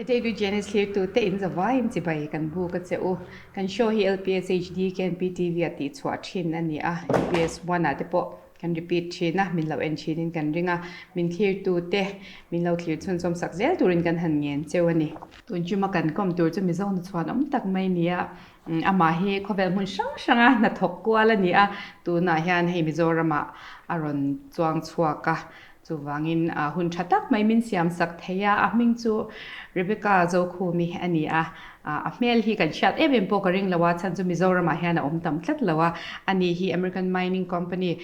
David Janice thlirtute in zavaiin chibai kan buk a che u. Kan show hi LPS HD KNP TV ah tihchhuah thin a ni a, LPS One ah te pawh kan repeat thin a, min lo en thinin kan ring a, min thlirtute min lo thlir chhunzawm sak zel turin kan han ngen cheu a ni. Tun chuma kan kawm tur chu Mizo na chhuan awm tak mai ni a, amah hi khawvel hmun hrang hranga hnathawk kual a ni a, tunah hian hei Mizoramah a rawn chuang chhuak a, Chuvangin hun tha tak mai min siam sak thei a, a hming chu Rebecca Zokhumi a ni a, a hmel hi kan hriat em em pawh ka ring lo a, chhan chu Mizoramah hian a awm tam tlat lo a, ani hi American Mining Company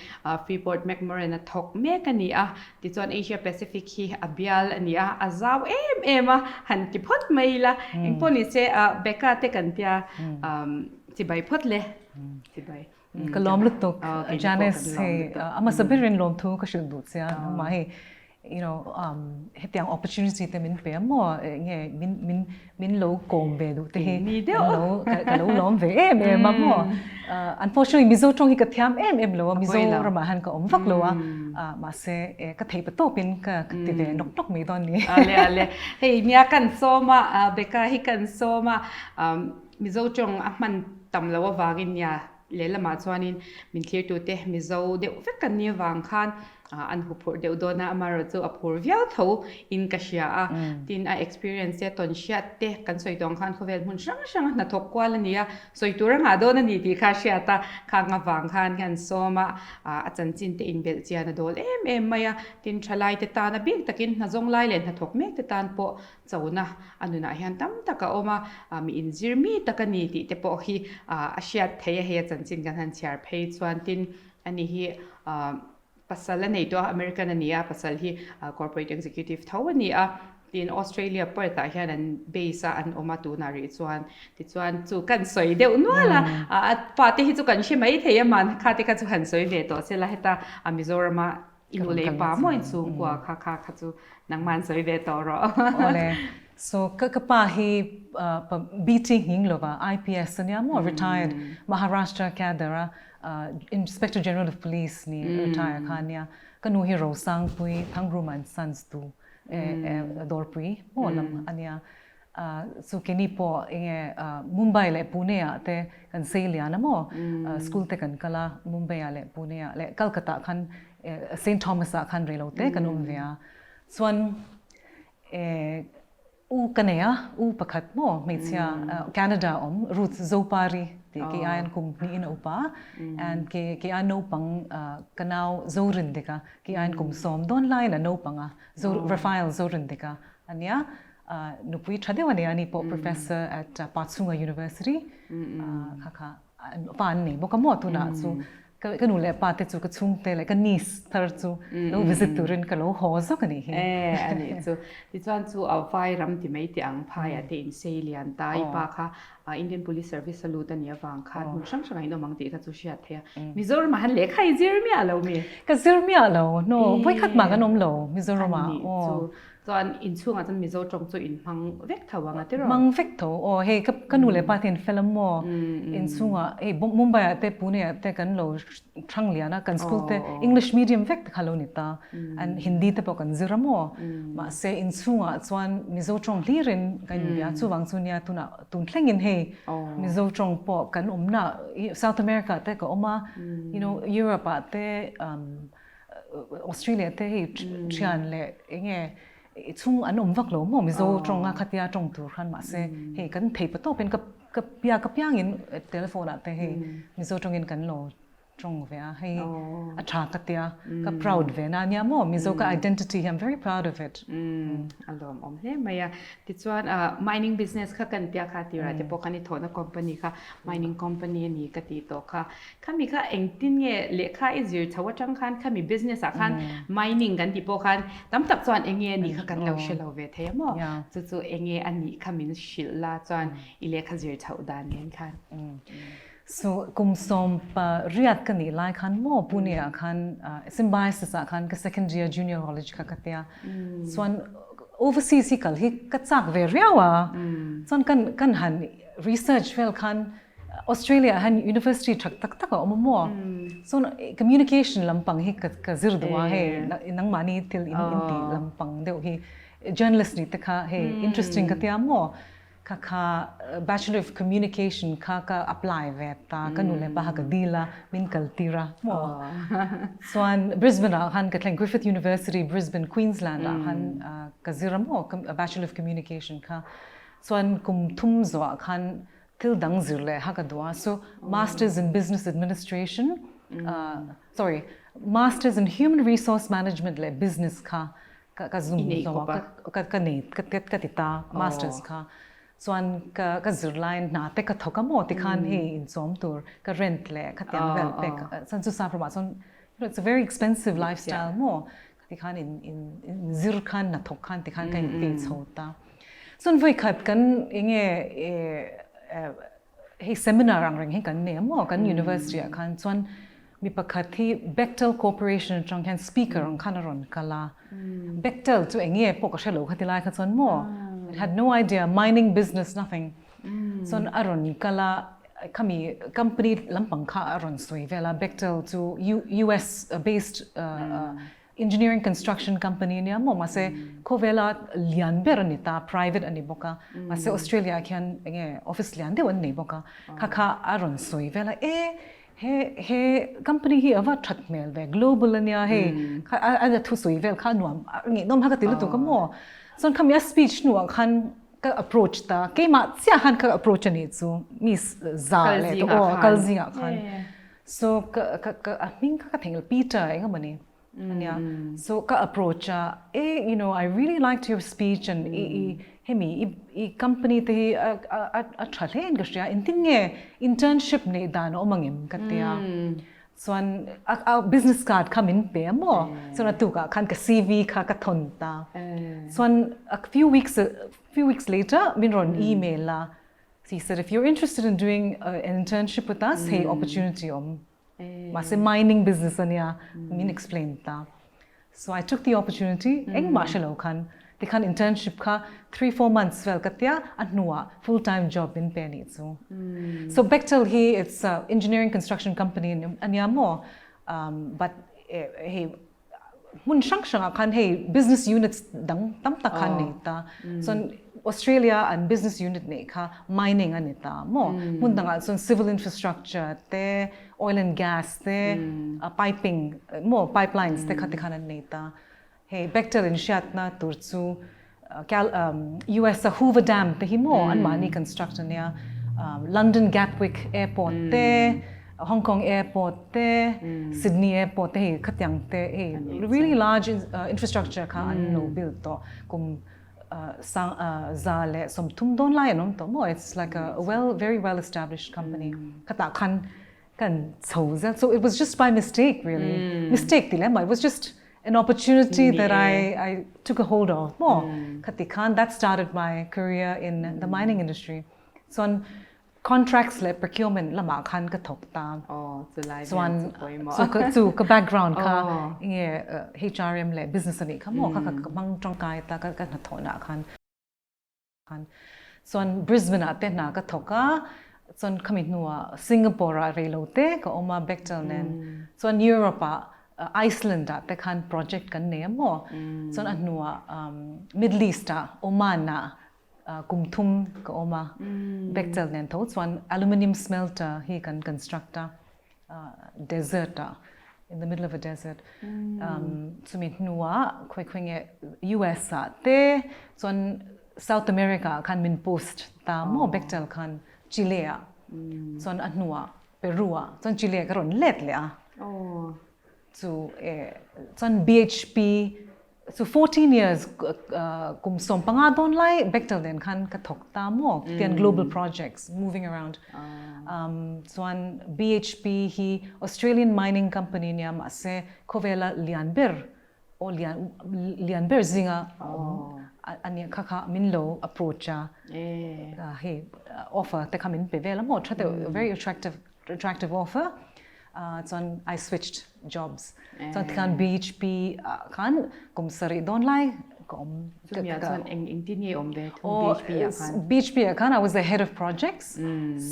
Freeport McMoran a thawk mek a ni a, tichuan Asia Pacific hi a bial a ni a, a zau em em a, han ti phawt mai ila, engpawh ni se Becca te kan tia chibai phawt le, chibai. Ka lawm lutuk Janice hei a hmasa berin lawmthu ka hrilh duh che a nangmah hei you know hetiang opportunity te min pe a maw nge min min min lo kawm ve duh te hi lo ka lo lawm ve em em a maw unfortunately Mizo tawng hi ka thiam em em lo a Mizoramah hian ka awm vak lo a mahse ka theih pa tawpin ka ti ve nawk nawk mai dawn ni. Ale ale hei nia kan sawm a Becca hi kan sawm a Mizo tawng a hman tam loh avangin nia lehlamah chuanin min thlirtute Mizo deuh vek kan nih avang khan an hu phurh deuh dawn a, amaherawh chu a phur viau tho in ka hria a. Tin, a experience te, tawn hriat te kan sawi tawh ang khan khawvel hmun hrang hrang a hnathawk kual a ni a, sawi tur a ngah dawn a ni tih kha a hriat a, khang avang khan hian sawm a, a chanchin te inbelh chian a dawl em em mai a. Tin, thalaite tan a bik takin hnazawng lai leh hnathawk mek te tan pawh Chona a nunah hian tam tak a awm a, mi inzir mi tak a ni tih te pawh hi a hriat theih a, hei a chanchin kan han chhiar phei chuan tin ani hi pasal a nei tawh a, American a ni a, pasal hi corporate executive tho a ni a, tin Australia Perth ah hian an base a an awm a tunah rih chuan tichuan chu kan sawi deuh nual a, a fate hi chu kan hre mai thei a mahni kha te kha chu han sawi ve tawh se la heta Mizorama I nu leh i pa maw in chhungkua kha kha kha chu nangmah an sawi ve tawh rawh. Awle. So ka ka pa hi pa BT nghing lova IPS ania maw retired Maharashtra cadre a Inspector General of Police ni retire kha ania. Ka nu hi Rosangpui Thangruma and Sons tu dawrpui maw lam ania. Chu keni pawh enge Mumbai leh Pune ah te kan sei lian a maw? School te kan kal a, Mumbai ah leh Pune ah leh Calcutta ah khan Saint Thomas ah khan reilo te kan awm ve a. Chuan u ka nei a, u pakhat maw hmeichhia Canada awm Ruth Zopari tih kei aiin kum hnihin a upa a and kei ai naupang ka nau Zorindika kei aiin kum sawm dawn laiin a naupang a, Raphael Zorindika a nia. Nupui tha deuh a nei a, ani pawh Professor at Pachhunga University kha kha pa an nei bawk a maw tunah chu ka nu leh pa te chu ka chhungte leh ka niece thar chu lo visit turin ka lo haw zawk a nih hi. E a nih chu. Tichuan chu a vai ram ti mai teh ang phaiah te insei lian ta i pa kha Indian Police Service a lut a nih avang khan hmun hrang hrangah in awm ang tih kha chu hriat theih a. Mizoramah han lehkha i zir miah lo mi? Ka zir miah lo, no, vawikhat mah kan awm lo Mizoramah. A nih chu. Chuan inchhungah chuan Mizo tawng chu in hmang vek tho ang a tiraw? Hmang vek tho. Aw hei ka ka nu leh pa te in fel a maw? Inchhungah hei Mumbai ah te Pune ah te kan lo thang lian a, kan school te English medium vek te kha lo ni ta. An Hindi te pawh kan zir a maw? Mahse inchhungah chuan Mizo tawng hlirin kan inbia. Chuvang chu nia tunah tun thlengin hei Mizo tawng pawh kan awmna South America te ka awm a, you know Europe ah te Australia te hei thian leh enge chhung an awm vak lo maw Mizo tawng a khatia tawng tur khan mahse hei kan thei pa tawpin ka ka pia ka piangin telephone ah te hei Mizo tawngin kan lo tawng ve a hei a tha ka tia ka proud ve na ania maw Mizo ka identity hi I'm very proud of it. A lawmawm hle mai a. Tichuan mining business kha kan tia kha tirah te pawh khan i thawhna company kha mining company a ni ka tih tawh kha. Khami kha engtin nge lehkha i zir chho atang khan khami business ah khan mining kan tih pawh khan tam tak chuan enge a nih kha kan lo hre lo ve thei a maw? Chu chu enge a nih kha min hrilh la chuan i lehkha zir chhoh dan nen khan. So kum sawm pa riat ka nih lai khan maw Pune ah khan Symbiosis ah khan ka second year junior college kha ka tia chuan overseas hi kal hi ka chak ve riau a chuan kan kan han research vel khan Australia ah hian university tha tak tak a awm a maw? Chuan communication lampang hi ka zir duh a, hei nangmahni thil in tih lampang deuh hi. journalist nih te kha hei interesting ka tia maw kha kha Bachelor of Communication kha ka apply ve ta ka nu leh pa kha ka dil a min kal tir a maw chuan Brisbane ah khan ka thleng Griffith University Brisbane Queensland ah khan ka zir a maw Bachelor of Communication kha chuan kum thum zawh ah khan thil dang zir leh ha ka duh a so Masters in Business Administration sorry Masters in Human Resource Management leh Business kha ka ka zum zawm a ka ka nei ka ka ti ta masters kha chuan ka ka zir laiin hna te ka thawk a maw tikhan hei inchawm tur ka rent leh ka tiang vel pek chuan chu sap ramah chuan you know it's a very expensive lifestyle maw tikhan in in in zir khan hna thawk khan tikhan ka in pei chho ta chuan vawi khat kan enge hei seminar ang reng hi kan nei a maw kan university ah khan chuan Mi pakhat hi Bechtel Corporation atang hian speaker ang khan a rawn kal a. Bechtel chu eng nge pawh ka hre lo kha ti lai kha chuan maw I had no idea, mining business nothing. Chuan a rawn kal a, khami company lampang kha a rawn sawi vel a, Bechtel chu US based engineering construction company ania maw mahse khawvela lian ber a ni ta private a ni bawk a mahse Australia ah khian eng nge office lian deuh an nei bawk a kha kha a rawn sawi vel a e he he company hi a va that hmel ve global ania hei kha a thu sawi vel kha a nuam a ngeihnawm kha ka ti lutuk a maw chuan khami a speech hnuah khan ka approach ta keimah chiah khan ka approach a nih chu mi za leh tawh aw kal zingah khan So ka ka ka a hming kha ka theng Peter eng emaw ni ania so ka approach a e you know I really liked your speech and i i hemi i i company te hi a a a tha hle in ka hria engtin nge internship neih dan a awm angem ka tia chuan a a business card kha min pe a maw chuan a tukah khan ka CV kha ka thawn ta chuan a few weeks few weeks later min rawn email a He said, if you're interested in doing an internship with us, hei opportunity awm. Mahse mining business ania, min explain ta. So I took the opportunity, engmah hre lo khan, tikhan internship kha 3-4 months vel ka tia, a hnuah full time job min pe anih chu. So Bechtel hi it's a engineering construction company ania maw, but hei hmun hrang hrangah khan hei business units dang tam tak khan nei ta chuan Australia an business unit nei kha mining a ni ta maw hmun dangah chuan civil infrastructure te oil and gas te piping maw pipelines te kha ti khan an nei ta hei Bechtel in hriatna tur chu US a Hoover Dam te hi maw anmahni construct ania London Gatwick Airport te Hong Kong Airport te Sydney Airport te hei khatiang te hei really large infrastructure kha an lo build tawh kum sang za leh 30 dawn lai an awm tawh maw it's like a well very well established company khatah khan kan chho zel so it was just by mistake really mistake ti lem it was just an opportunity that I I took a hold of maw khati khan that started my career in the mining industry chuan contracts leh procurement lamah khan ka thawk ta chuan chu ka chu ka background kha nge HRM leh business anih kha maw kha ka hmang tangkai ta ka ka hnathawhna khan khan chuan Brisbane ah te hna ka thawk a chuan khami hnuah Singapore ah rei lo te ka awm a Bechtel nen chuan Europe ah Iceland ah te khan project kan nei a maw chuan a hnuah Middle East ah Oman ah kum thum ka awm a Bechtel nen tho chuan aluminium smelter hi kan construct a desert ah in the middle of a desert chumi hnuah khawi khawi nge US ah te chuan South America ah khan min post ta maw Bechtel khan Chile ah chuan a hnuah Peru ah chuan Chile ka rawn let leh a chu chuan BHP Chu 14 years kum 15 dawn lai Bechtel nen khan ka thawk ta maw tian global projects moving around chuan BHP hi Australian mining company nia mahse khawvela lian ber aw lian lian ber zinga awm ania kha kha min lo approach a hei offer te kha min pe vel a maw tha deuh very attractive attractive offer chuan I switched jobs chuan tikhan BHP ah khan kum sarih dawn lai ka awm chumi ah chuan eng engtin nge awm ve thung BHP ah khan BHP ah khan I was the head of projects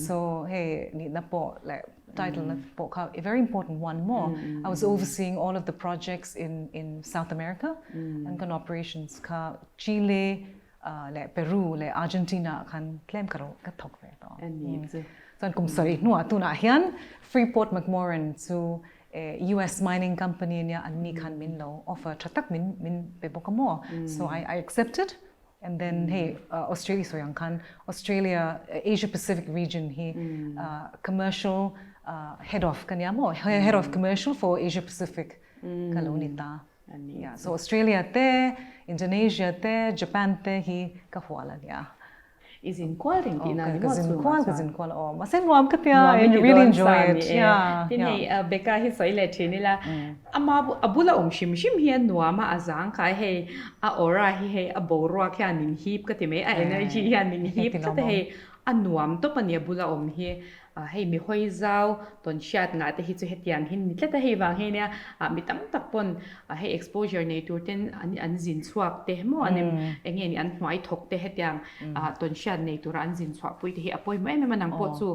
so hei nihna pawh leh title na pawh kha a very important one maw. I was overseeing all of the projects in in South America and kan operations kha Chile leh Peru leh Argentina ah khan tlem ka ro ka thawk ve tawh. Chuan kum sarih hnuah tunah hian Freeport McMoRan chu US mining company ania anni khan min lo offer tha tak min min pe bawk a maw. So I I accepted and then hei Australia sawi ang khan Australia Asia Pacific region hi commercial head of ka nia maw head of commercial for Asia Pacific ka lo ni ta. Yeah, so Australia te, Indonesia te, Japan te hi ka hual a nia. I zin kual reng tihna ni maw Ka zin kual, ka zin kual aw. Mahse nuam ka tia, I really enjoy it. Yeah. Tin hei Becca hi sawi leh thin ila, ama a bula awm hrim hrim hi a nuam a, a zang kai hei, a aura hi hei a boruak hian min hip ka ti mai, a energy hian min hip tlat a hei, a nuam tawp a ni a bula awm hi. Hei mi hawi zau tawn hriat ngah te hi chu hetiang hi ni tlat a, hei vang hi nia mi tam tak pawn hei exposure nei tur ten an an zin chhuak te maw an eng nge ni an hnuai thawk te hetiang tawn hriat nei tura an zin chhuah pui te hi a pawimawh em em a, nang pawh chu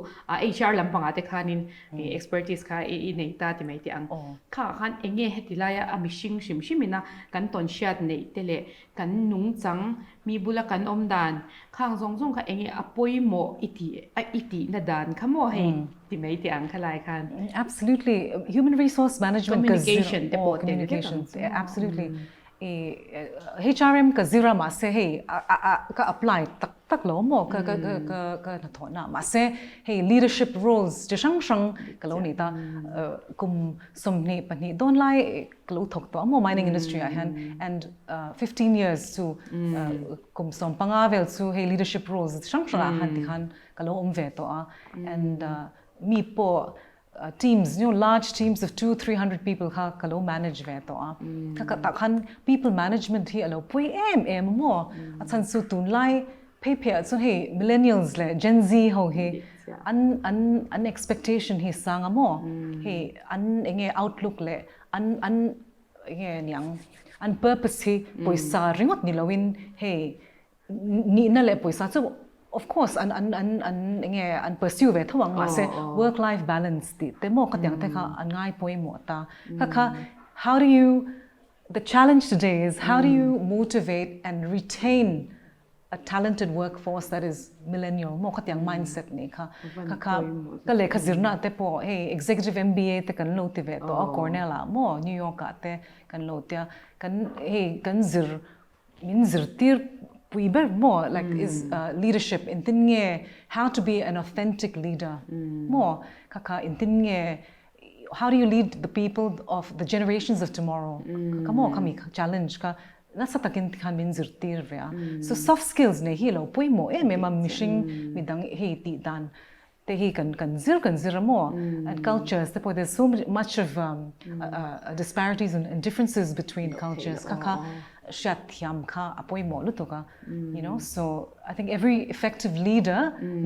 HR lampangah te khanin expertise kha i nei ta ti mai teh ang. Kha khan eng nge heti laia a mihring hrim hrim ina kan tawn hriat neih te leh kan nungchang Mi bula kan awm dan khang zawng zawng kha enge a pawimawh i tih a i tihna dan kha maw hei ti mai teh ang khalai khan. Absolutely. Human resource management ka zir Communication te pawh tel vek ang chu. Absolutely. I HRM ka zir a mahse hei ka apply tak tak lo maw ka ka ka ka hnathawhna mahse hei leadership roles chi hrang hrang ka lo nei ta kum 22 dawn lai ka lo thawk tawh a maw mining industry ah hian and 15 years chu kum 15 vel chu hei leadership roles hrang hrang ah khan tikhan ka lo awm ve tawh a and mi pawh teams you know large teams of 2 300 people kha ka lo manage ve tawh a kha tah khan people management hi a lo pui em em a maw a chhan chu tunlai phei phei ah chuan hei millennials leh Gen Z ho hi an an an expectation hi sang a maw hei an enge outlook leh an an enge niang an purpose hi pawisa ringawt ni loin hei nihna leh pawisa chu of course an an an an enge an pursue ve tho ang mahse work life balance tih te maw khatiang te kha an ngai pawimawh ta kha kha how do you the challenge today is how do you motivate and retain a talented workforce that is millennial maw khatiang mindset nih kha kha kha ka lehkha zirna te pawh hei executive MBA te kan lo ti ve tawh a Cornell ah maw New York ah te kan lo tia kan hei kan zir min zirtir pui ber maw like is leadership engtin nge how to be an authentic leader maw kha kha engtin nge how do you lead the people of the generations of tomorrow kha maw khami challenge kha Nasa takin tikhan min zirtir ve a. So soft skills nei hi lo pawimawh em em a, mihring midang hei tih dan te hi kan kan zir kan zir a maw? And cultures te pawh there's so much of disparities and differences between cultures kha kha hriat thiam kha a pawimawh lutuk a, you know. So I think every effective leader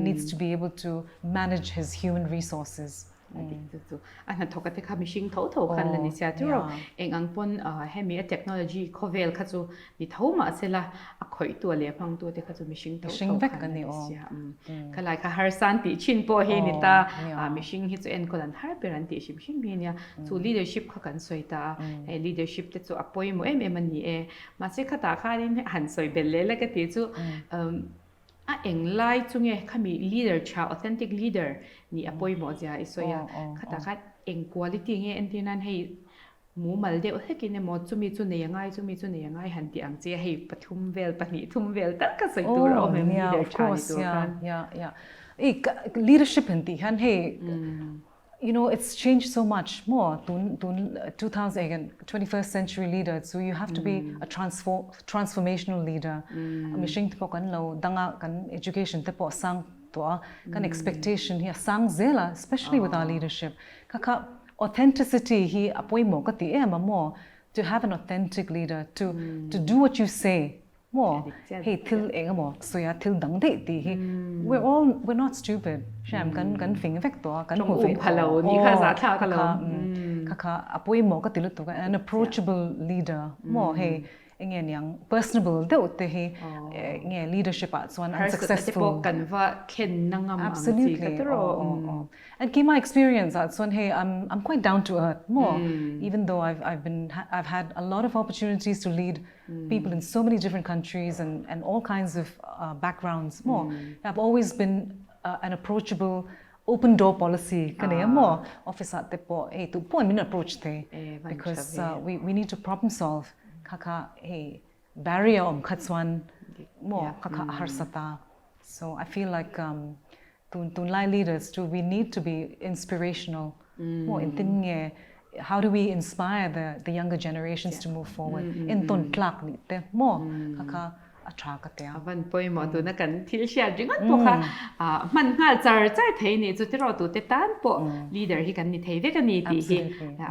needs to be able to manage his human resources. A dik chu chu. A hnathawk a te kha mihring tho tho khan la ni sia chu ro. Eng ang pawn hemi a technology khawvel kha chu ni tho mah se la a khawih tu leh a hmang tu te kha chu mihring tho tho khan la ni sia. Khalai kha harsan tih chin pawh hi ni ta. Mihring hi chu enkawl an har ber an tih hrim hrim hi ania. Chu leadership kha kan sawi ta a. Hei leadership te chu a pawimawh em em a ni e. Mahse khatah khanin han sawi belh leh la ka tih chu A eng lai chu nge khami leader tha, authentic leader nih a pawimawh zia i sawi a, khatah khan eng quality nge entir nan hei mumal deuh hlekin emaw chumi chu nei a ngai chumi chu nei a ngai han tih ang che a, hei pathum vel pahnih thum vel tal ka sawi tur a awm em leader tha ni tur khan. Leadership han tih hian hei You know, it's changed so much maw tun tun 2000 again 21st century leader chu you have to be a transform transformational leader mihring te pawh kan lo danga kan education te pawh sang tawh a kan expectation hi a sang zel a especially with our leadership kha kha authenticity hi a pawimawh ka ti em a maw to have an authentic leader to to do what you say Maw? Hei thil eng emaw sawi a thil dang daih tih hi we're all we're not stupid hriam kan kan fing vek tawh a kan hmu ve tawh a ni kha zah thlak a lawm kha kha a pawimawh ka ti lutuk a an approachable leader maw hei Enge niang personable deuh te hi enge leadership ah chuan an successful. Harsatna te pawh kan va thlen na ngam ang chi ka ti rawh. And keimah experience ah chuan hei I'm I'm quite down to earth maw even though I've I've been I've had a lot of opportunities to lead people in so many different countries and and all kinds of backgrounds maw I've always been an approachable open door policy ka nei a maw office ah te pawh hei tu pawh in min approach thei because we we need to problem solve kha kha hei barrier awm kha chuan maw kha kha a harsa ta so I feel like um tun tunlai leaders chu we need to be inspirational maw engtin nge how do we inspire the the younger generations to move forward entawn tlak nih te maw kha kha a tha ka tia. A van pawimawh tuna kan thil hriat ringawt pawh kha hman nghal char char thei nih chu tiraw tute tan pawh leader hi kan ni thei vek a ni tih hi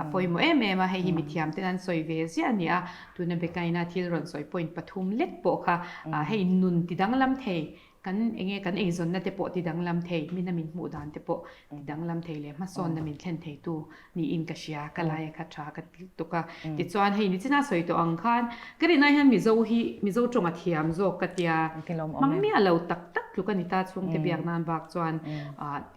a pawimawh em em a, hei hi mithiam ten an sawi ve ziah a ni a, tuna Bekaina thil rawn sawi point pathum lek pawh kha hei nun ti danglam thei Kan enge kan eizawnna te pawh ti danglam thei, mina min hmuh dan te pawh ti danglam thei leh hmasawnna min thlen theitu niin ka hria, ka laia kha tha ka ti lutuk a. Tichuan hei nichina sawi tawh ang khan ka rinai hian Mizo hi Mizo tawng a thiam zawk ka tia, hmang miah lo tak tak tluk a ni ta chhungte biak nan bak chuan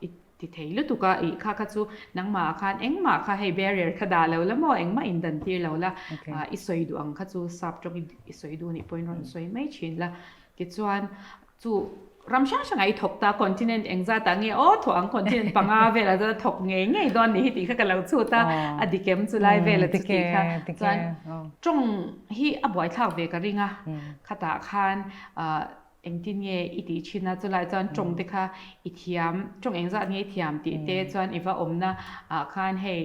i ti thei lutuk a, ih kha kha chu nangmah ah khan engmah kha hei barrier kha dah lo la maw engmah in dan tir lo la, i sawi duh ang kha chu sap tawng i sawi duh nih pawhin rawn sawi mai thin la. Tichuan, chu ram hrang hrangah i thawk ta, continent engzatah nge aw thawh ang, continent panga velah chuan a thawk ngei ngei dawn nih hi tih kha ka lo chhut a, a dik em chu lai velah chu tih kha. Chuan tawng hi a buaithlak ve ka ring a, khatah khan engtin nge i tih thin a, chulai chuan tawng te kha i thiam, tawng engzat nge i thiam tih te chuan i va awmna ah khan hei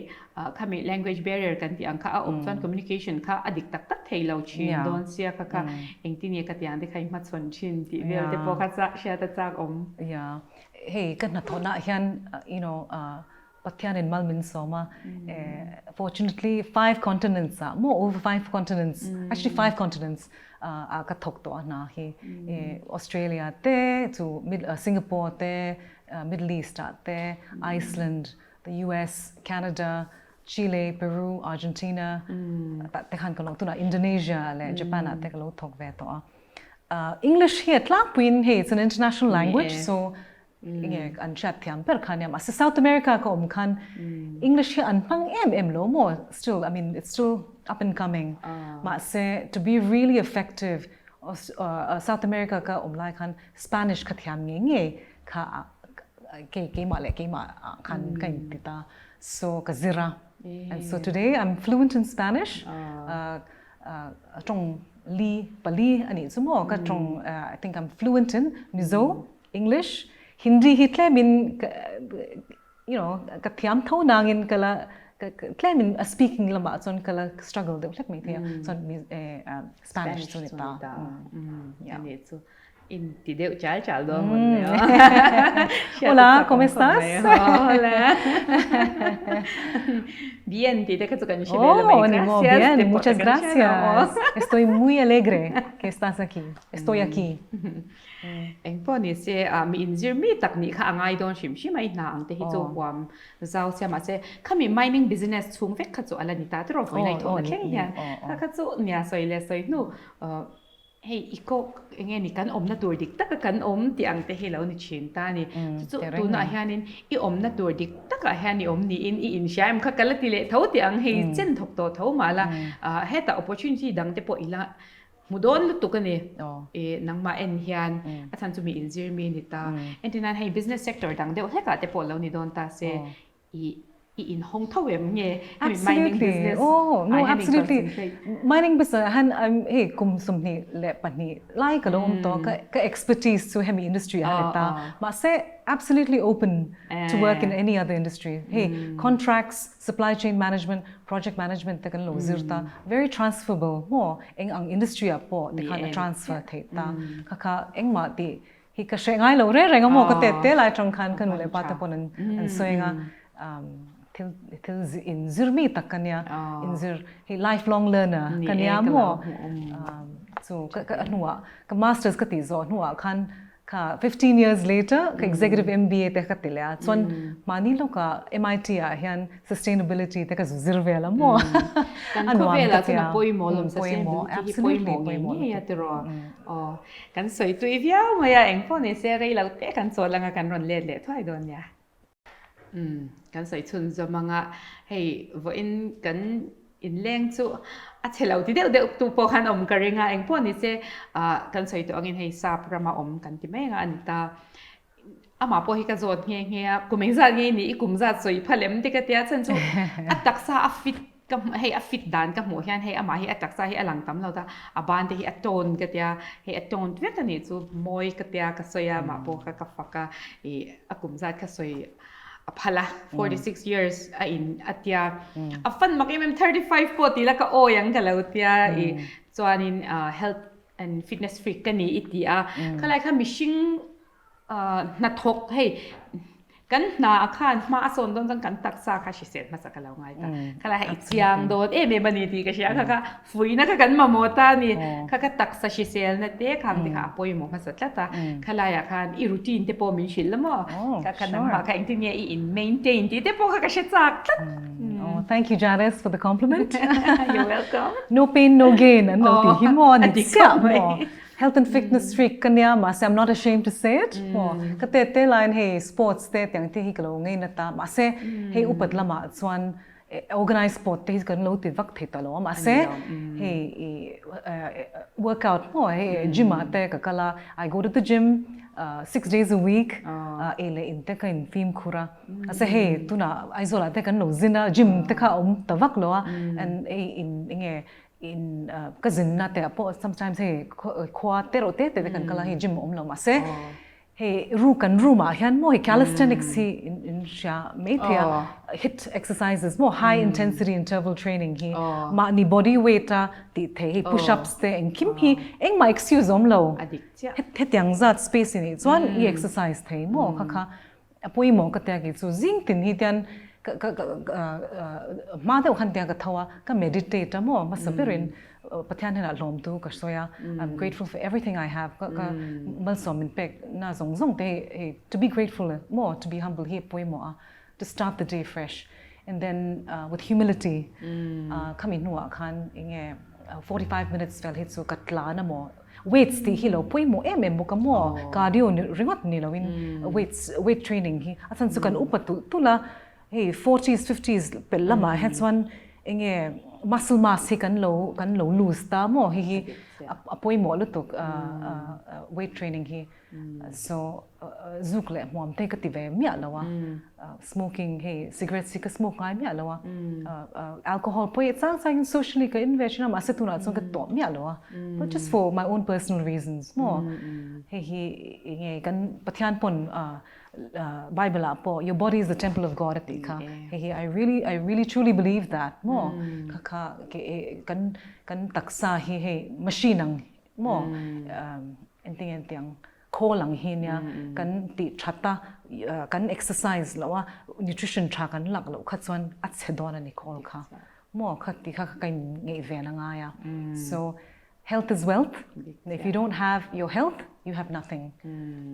Khami language barrier kan tih ang kha a awm chuan communication kha a dik tak tak thei lo thin dawn sia kha kha engtin nge ka tiang te kha i hmachhawn thin tih vel te pawh kha hriat a chak awm. Yeah, hei ka hnathawhna ah hian you know Pathianin mal min sawm a, fortunately five continents ah maw over five continents actually five continents ah ka thawk tawh a hna hi Australia te chu Singapore te Middle East ah te Iceland the US, Canada, Chile, Peru, Argentina, tah te khan ka lo tunah Indonesia leh Japan ah te ka lo thawk ve tawh a. English hi a tlangpuiin hei it's an international language so nge an hriat thiam ber kha nia mahse South America ka awm khan English hi an hmang em em lo maw still I mean it's still up and coming mahse to be really effective South America ka awm lai khan Spanish kha thiam ngei ngei kha kei keimah leh keimah ah khan ka in ti ta so ka zir a and so today I'm fluent in Spanish tong li pali ani chu mo ka tong I think I'm fluent in Mizo English Hindi hi tlemin you know ka thiam tho nangin ka la tlemin a speaking lamah chuan ka la struggle deuh hlek mai thei a chuan Spanish chu ni ta ani chu In ti deuh chal chal dawn mawn mai aw. Hola, ¿cómo estás? Hola. Bien, ti te kha chu kan hre ve la mai. Oh, ni mo, bien, muchas gracias. Estoy muy alegre que estás aquí. Estoy aquí. Eng pawh ni se, mi inzir mi tak nih kha a ngai dawn hrim hrim a, i hna ang te hi chu huam zau sia mahse khami mining business chhung vek kha chu a la ni ta tiraw vawiin a i thawhna thleng hian kha kha chu nia sawi leh sawi hnu Hei i kawk eng nge ni kan awmna tur dik taka kan awm tih ang te hi lo ni thin ta a ni. Chu chu tunah hianin i awmna tur dik takah hian i awm niin i inhria em kha ka la ti leh tho tih ang hei chen thawk tawh tho mah la hetah opportunity dang te pawh i la hmu dawn lutuk a ni. I nangmah en hian a chhan chu mi inzir mi a ni ta. Entirnan hei business sector dang deuh hlekah te pawh lo ni dawn ta se i i inhawng tho em nge hemi mining business oh no absolutely mining business han I'm hei kum sumhnih leh pahnih lai ka lo awm tawh ka ka expertise chu hemi industry ah han ta mahse absolutely open to work in any other industry hei contracts supply chain management project management te kan lo zir ta very transferable maw eng ang industry ah pawh tikhan a transfer theih ta kha kha engmah tih Hi ka hre ngai lo reng reng a maw ka tet te lai tang khan ka nu leh pa te pawn an an sawi anga thil thil in zir mi tak ka nia in zir hei lifelong learner ka nia maw chu ka ka hnuah ka masters ka tih zawh hnuah khan. Kha 15 years later ka executive MBA te ka ti leh a, chuan mahni lawkah MIT ah hian sustainability te ka zu zir vel a maw? Kan khawvelah chuan a pawimawh lawm sustainability hi pawimawh ngei ngei a tiraw? Aw, kan sawi tui viau mai a, engpawh ni se rei lo te kan chawl anga kan rawn let leh thuai dawn nia. Umm, kan sawi chhun zawm anga hei vawiin kan inleng chu a chhe lo ti deuh deuh tu pawh khan awm ka ring a, engpawh ni se ah kan sawi tawh angin hei sap rama awm kan ti mai anga a ni ta. Amah pawh hi ka zawt nghe nghe a, kum engzat nge i nih i kum zat sawi phal em ti ka tia chhan chu a taksa a fit ka hei a fit dan ka hmuh hian hei amah hi a taksa hi a lang tam lo ta, a ban te hi a tone ka tia, hei a tone vek a nih chu mawi ka tia ka sawi a amah pawh kha ka fak a ih a kum zat kha sawi a phal a 46 years a in a tia a fan mak em em 35 pawh ti la ka awi ang ka lo tia ih chuanin health and fitness freak ka ni i ti a khalai kha mihring Hnathawk hei kan hna ah khan hma a sawn dawn chuan kan taksa kha hrisel hmasa ka lo ngai ta. Khalai kha i chiang dawn em em a ni tih ka hria kha kha fuihna kha kan mamawh ta a ni. Kha kha taksa hriselna te khang te kha a pawimawh hmasa tlat a. Khalai ah khan i routine te pawh min hrilh la maw? Kha kha nangmah kha engtin nge i in maintain tih te pawh kha ka hre chak tlat. Oh, thank you Janice for the compliment. You're welcome. No pain no gain an lo tih hi maw a ni chiah maw? Health and fitness freak ka nia mahse I'm not ashamed to say it maw ka te te laiin hei sports te tiang te hi ka lo ngei nata mahse hei upat lamah chuan organized sport te hi kan lo ti vak thei ta lo a mahse hei i workout maw hei gym ah te ka kal a I go to the gym 6 days a week ei leh in te ka in fimkhur a mahse hei tunah Aizawl ah te kan lo zin a gym te kha a awm ta vak lo a and hei in enge in ka zinna te ah pawh sometimes hei khua te reuh te te te kan kal a hei gym a awm lo mahse hei ru kan room ah hian maw hei calisthenics hi in hria mai thei a hit exercises maw high intensity interval training hi mahni body weight a tih theih hei push ups te engkim hi engmah excuse awm lo hetiang zat space i nih chuan i exercise thei maw kha kha A pawimawh ka tia kei chu zing tin hi tian ka ka ka hma deuh khan tiang ka tho a, ka meditate a maw hmasa berin Pathian hnenah hlawmtu ka sawi a, I'm grateful for everything I have ka ka malsawm min pek na zawng zawng te hei hei to be grateful maw to be humble hi a pawimawh a, to start the day fresh and then with humility khami hnuah khan enge 45 minutes vel hi chu ka tlan a maw Weights tih hi lo pawimawh em em bawk a maw? Cardio ni ringawt ni loin weights weight training hi a chhan chu kan upa tulh tulh a, hei forties fifties pelh lamah hian chuan eng nge muscle mass hi kan lo kan lo lose ta maw? Hei hi a pawimawh lutuk weight training hi. So zuk leh hmuam te ka ti ve miah lo a, smoking hei cigarettes hi ka smoke ngai miah lo a, alcohol pawh hi chang changin socially ka in ve thin a mahse tunah chuan ka tawh miah lo a, but just for my own personal reasons maw hei hi enge kan Pathian pawn Bible ah pawh your body is the temple of God a tih kha hei hi I really I really truly believe that maw kha kha kan kan taksa hi hei machine ang maw engtin nge tiang khawl ang hi nia kan tih that a kan exercise loh a nutrition tha kan lak loh kha chuan a chhe dawn a ni khawl kha maw kha tih kha ka in ngeih ven a ngai a so health is wealth if you don't have your health you have nothing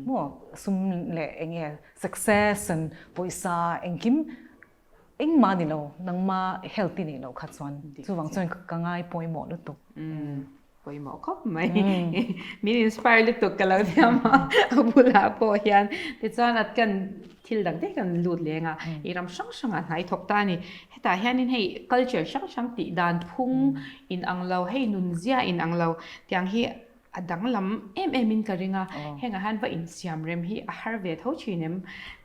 maw sum leh eng nge success and pawisa engkim Engmah ni lo, nangmah health i nih loh kha chuan chuvang chuan ka ngai pawimawh lutuk. Pawimawh khawp mai. Min inspire lutuk ka lo thiam a, a bulah pawh hian. Tichuan a kan thil dang te kan lut leng a, i ram hrang hrangah hna i thawk ta a ni. Hetah hianin hei culture hrang hrang tih dan phung inang lo, hei nunzia inang lo tiang hi A danglam em em in ka ring a, hengah hian va insiam rem hi a har ve tho thin em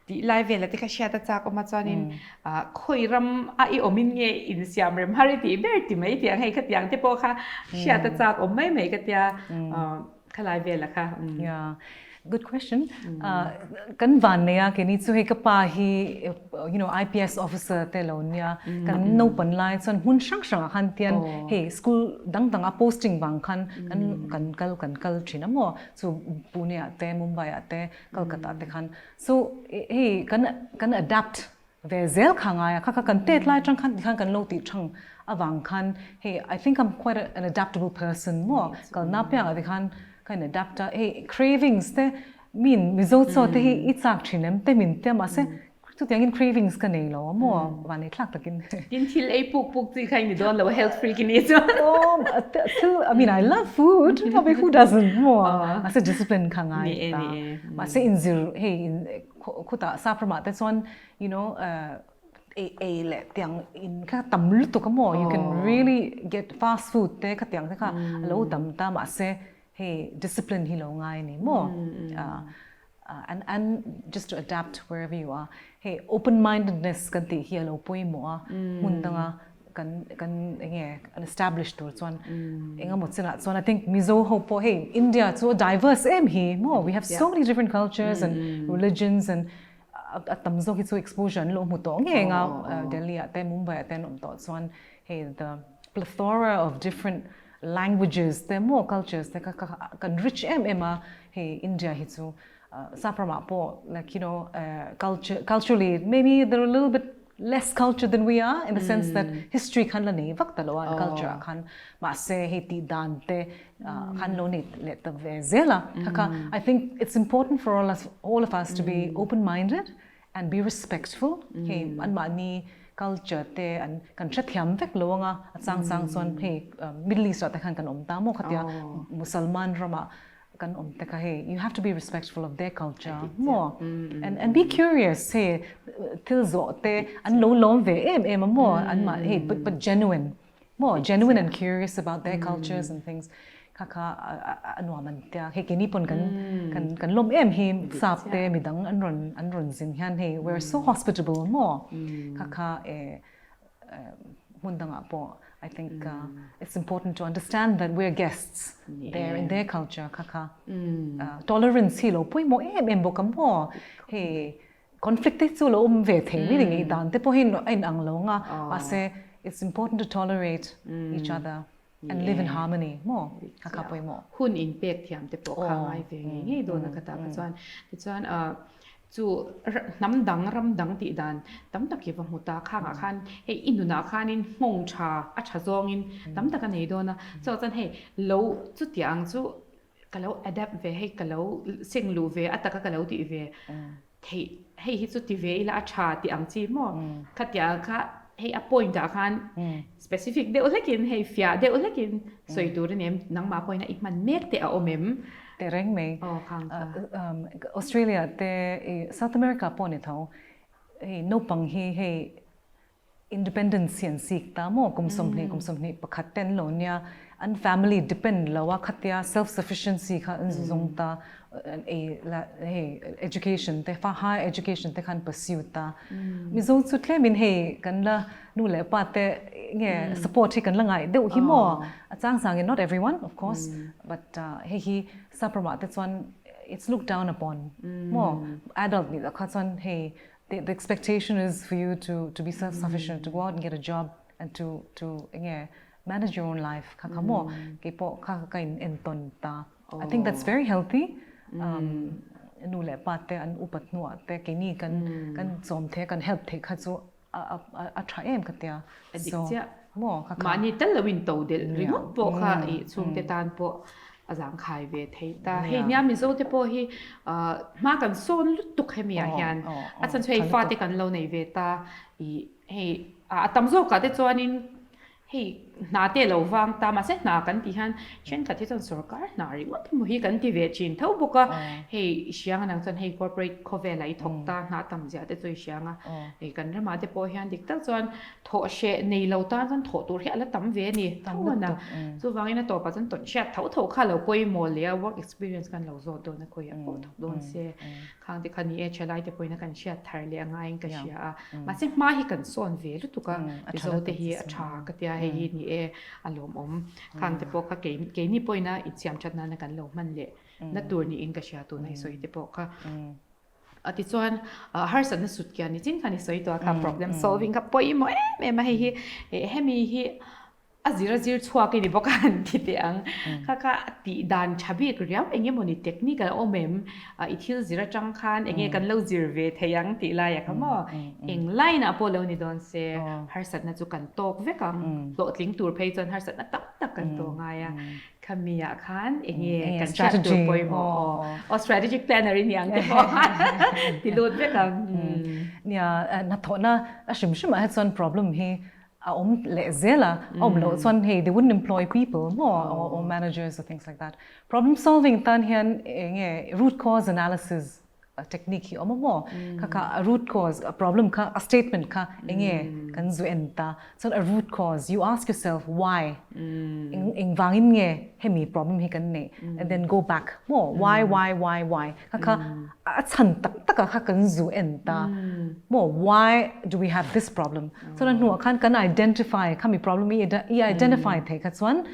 tih lai vela te kha hriat a chak awm a chuanin khawi ram a i awm in nge insiam rem har i tih ber ti mai tih ang hei khatiang te pawh kha hriat a chak awm mai mai ka tia khalai vela kha. Yeah. Good question. Kan van nei a keini chu hei ka pa hi you know IPS officer te lo nia kan naupan lai chuan hmun hrang hrang ah khan tian hei school dang dang a posting vang khan kan kan kal kan kal thin a maw chu Pune ah te Mumbai ah te Kolkata ah te khan so hei kan kan adapt ve zel kha ngai a kha kha kan tet lai atang khan tikhan kan lo tih thang avang khan hei I think I'm quite an adaptable person maw kalna piangah tikhan ka in adapt a hei cravings te. Min Mizo chaw te hi i chak thin em te min tia mahse chutiangin cravings ka nei lo a maw vanei thlak takin. Tin thil ei puk puk chi kha i ni dawn lo health freak i ni chuan. Awm thil I mean I love food I mean who doesn't maw mahse discipline kha ngai ta mahse inzir hei khutah sap ramah te chuan you know ei ei leh tiang in kha tam lutuk a maw you can really get fast food te khatiang te kha a lo tam ta mahse hei discipline hi lo ngai ni maw and and just to adapt wherever you are hei open mindedness kan tih hi a lo pawimawh a hmun danga kan kan enge an establish tur chuan engemaw chinah chuan I think Mizo ho pawh hei India chu a diverse em hi maw we have so many different cultures and religions and a tam zawk hi chu exposure an lo hmu tawh ngei ang a Delhi ah te Mumbai ah te an awm tawh chuan hei the plethora of different languages te maw cultures te kha kan rich em em a hei India hi chu Sapramah pawh like you know culture culturally maybe they're a little bit less culture than we are in the sense that history khan la nei vak ta lo a an culture ah khan mahse hei tih dan te khan lo nei leh ta ve zel a kha kha I think it's important for all us all of us to be open minded and be respectful hei an mahni culture te an kan hrethiam vek lo anga a chang chang chuan hei Middle East ah te khan kan awm ta maw khatia Musalman ramah kan awm te kha hei you have to be respectful of their culture maw and and be curious hei thil zawh te an lo lawm ve em em a maw an mah hei but but genuine maw genuine and curious about their cultures and things kha kha a nuam an tia hei keini pawn kan kan kan lawm em hi sap te midang an rawn an rawn zin hian hei we're so hospitable maw kha kha eh hmun dangah pawh I think it's important to understand that we're guests there in their culture kha kha tolerance hi lo pawimawh em em bawk a maw hei conflict te chu lo awm ve thei mai ni dan te pawh hi a inang lo ang a mahse it's important to tolerate each other and live in harmony maw kha kha pawimawh. Hun inpek thiam te pawh kha ngai ve ngei ngei dawn a kha ta kha chuan tichuan Chu hnam dang, ram dang tih dan tam tak hi va hmu ta. Khangah khan hei i nunah khanin nghawng tha, a tha zawngin tam tak a nei dawn a. Chuvang chuan hei lo chutiang ang chu ka lo adapt ve, hei ka lo seng luh ve, a taka ka lo tih ve theih, hei hi chu ti ve ila a tha tih ang chi maw? Khatiang kha hei a point ah khan specific deuh hlekin hei fiah deuh hlekin sawi tur a ni em? Nangmah pawhin a i hman mek te a awm em? Teh reng mai. Aw khang kha. Australia te South America pawh ni tho hei naupang hi hei independence hi an sik ta maw kum 20 kum 21 te an lo nia an family depend lo a khatia self sufficiency kha an zu zawng ta ei la hei education te fa high education te kha an pursue ta Mizo chu tlemin hei kan la nu leh pa te nge support hi kan la ngaih deuh hi maw a chang changin not everyone of course but hei hi sapramah te chuan it's looked down upon maw adult nih loh kha chuan hei the the expectation is for you to to be self sufficient to go out and get a job and to to enge manage your own life kha kha maw keipawh kha ka in entawn ta I think that's very healthy nu leh pa te an upat hnuah te keini kan kan chawm thei a kan help theih kha chu a tha em ka tia. A dik chiah. Maw kha kha. Mahni tal lo in to delh ringawt pawh kha i chhungte tan pawh a zangkhai ve thei ta. Hei nia Mizo te pawh hi hma kan sawn lutuk hemi ah hian a chhan chu hei fate kan lo nei ve ta i hei a tam zawkah te chuanin Hei hna te lo vang ta mahse hna kan tih hian thenkhat hi chuan sorkar hna ringawt emaw hi kan ti ve thin tho bawk a, hei i hriang anang chuan hei corporate khawvelah i thawk ta hna tam zia te chu i hriang a, hei kan ramah te pawh hian dik tak chuan thawh hreh nei lo tan chuan thawh tur hi a la tam ve a ni tho a na, chuvangin a tawpah chuan tawn hriat tho tho kha lo pawimawh leh a work experience khan lo zawt dawn a khawiah pawh thawk dawn se. Khang te kha ni e, thalai te pawhin a kan hriat thar leh a ngaiin ka hria a. Mahse hma hi kan sawn ve lutuk a, Mizo te hi a tha ka tia hei hi ni e a lawmawm. Khang te pawh kha keini pawhin a insiam that nana kan lo hman leh na tur niin ka hria tuna i sawi te pawh kha. A tichuan harsatna sut kian ni chin khan i sawi tawh a kha problem solving kha pawimawh em em a hei hi hemi hi A zir a zir chhuak i ni bawk a han ti teh ang. Kha kha a tih dan tha bik riau eng emawni technique a awm em? I thil zir atang khan eng nge kan lo zir ve thei ang tih laiah kha maw? Eng line ah pawh lo ni dawn se harsatna chu kan tawk vek ang. Hlawhtling tur phei chuan harsatna tam. tak kan tawh ngai a. Khami ah khan enge kan hriat tur pawimawh aw. Aw strategic planner i ni ang te pawh ti lut vek ang. Nia, hnathawhna a hrim hrim ah hi chuan problem hi a awm leh zel a, a awm loh chuan hei they wouldn't employ people maw or managers or things like that. Problem solving tan hian enge root cause analysis technique hi awm a maw? Kha kha a root cause a problem kha a statement kha enge kan zu en ta chuan a root cause you ask yourself why eng engvangin nge hemi problem hi kan neih and then go back maw why why why why kha kha a chhan tak tak a kha kan zu en ta maw why do we have this problem chuan a hnuah khan kan identify khami problem i i identify thei kha chuan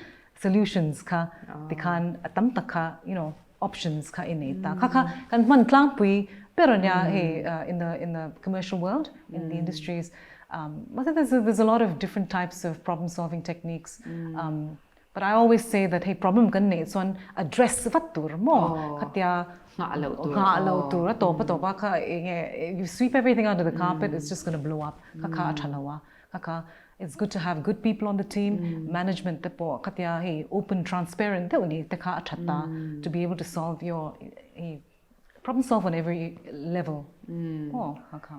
solutions kha tikhan a tam tak kha you know options kha i nei ta kha kha kan hman tlangpui ber ania hei in the in the commercial world in the industries um but there's a, there's a lot of different types of problem solving techniques um but I always say that hei problem kan neih chuan address vat tur maw khatia ngah loh tur ngah loh tur a tawp a tawp a kha enge you sweep everything under the carpet it's just going to blow up kha kha a tha lo a kha kha it's good to have good people on the team management te pawh khatia hei open transparent deuh ni te kha a tha ta to be able to solve your hei problem solve on every level aw kha kha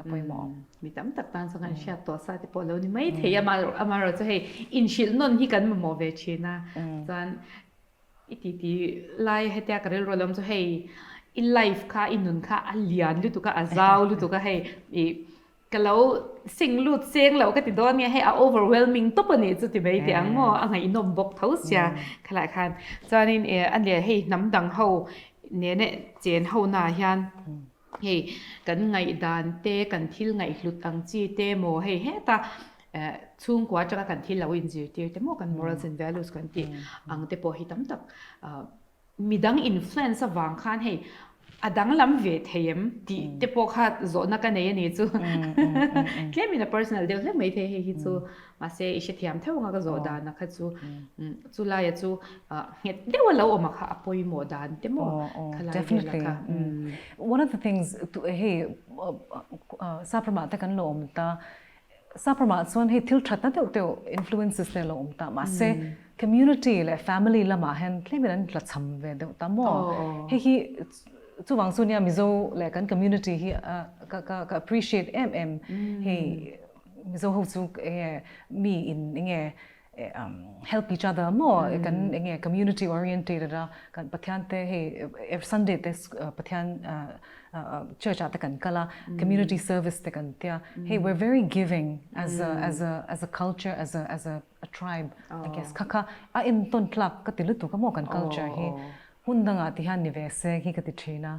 a pawimawh. Mi tam tak tan chuan kan hriat tawh sa te pawh lo ni mai thei a, amaherawhchu hei inhrilh nawn hi kan mamawh ve thin a, chuan i titi lai hetia ka rilru a lo awm chu hei i life kha i nun kha a lian lutuk a, a zau lutuk a hei ih ka lo sing lut seng loh ka ti dawn nge hei a overwhelming tawp a nih chu ti mai teh ang maw a ngaihnawm bawk tho sia khalai khan chuanin ih a nia hei hnam dang ho nena chen ho naah hian. Hei kan ngaihdan te, kan thil ngaihhlut ang chi te maw hei heta chhungkua atanga kan thil lo inzirtir te maw kan morals and values kan tih ang te pawh hi tam tak midang influence avang khan hei a danglam ve thei em tih te pawh kha zawhna ka nei a ni chu. Tlemin a personal deuh hlek mai thei hei hi chu. Mahse i hrethiam theuh anga ka zawh dan a kha chu chulaia chu nghet deuh a lo awm a kha a pawimawh dan te maw khalai vel a kha. One of the things hei Sapramah te kan lo awm ta Sapramah chuan hei thil thatna deuh deuh influences te lo awm ta mahse community leh family lamah hian tlemin an tlachham ve deuh ta maw hei hi chuvang chu nia Mizo leh kan community hi ka ka appreciate em em hei Mizo ho chu enge mi in enge help each other maw kan enge community orientated a kan Pathian te hei every Sunday te Pathian church ah te kan kal a community service te kan tia hei we're very giving as a as a as a culture as a as a tribe I guess kha kha a entawn tlak ka ti lutuk a maw kan culture hi hmun dangah ti hian ni ve se hi ka ti thin a.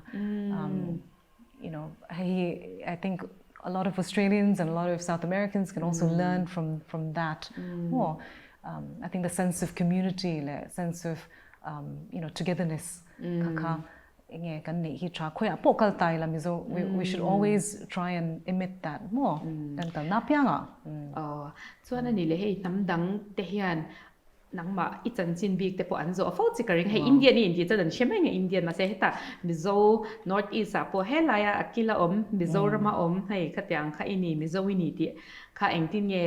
you know, hei I think a lot of Australians and a lot of South Americans can also learn from from that. Maw I think the sense of community leh sense of you know togetherness kha kha enge kan neih hi tha khawiah pawh kal ta ila Mizo we we should always try and emit that maw kan kalna apiangah. Aw chuan a ni leh hei hnam dang te hian Nangmah i chanchin bik te pawh an zawh fo chi ka ring. Hei Indian i intih chuan an hre mai nge Indian mahse hetah Mizo North East ah pawh helaia a kila awm Mizoram a awm hei khatiang kha i ni Mizo i ni tih kha engtin nge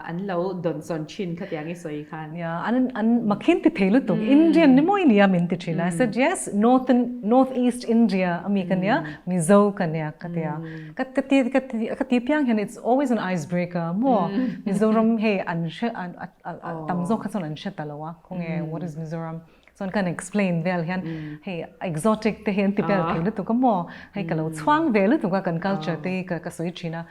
an lo dawnsawn thin khatiang i sawi khan. Nia an an makhin ti thei lutuk Indian ni maw i nia min ti thin a I said yes Northern North East India ami ka nia Mizo ka nia ka tia ka ka ti ka ti ka ti piang hian it's always an ice breaker maw Mizoram hei an hre an tam zawk kha chuan an hre ta lo a khawnge what is Mizoram chuan kan explain vel hian hei exotic te hi an ti vel thei lutuk a maw hei ka lo chhuang ve lutuk a kan culture te hi ka sawi thin a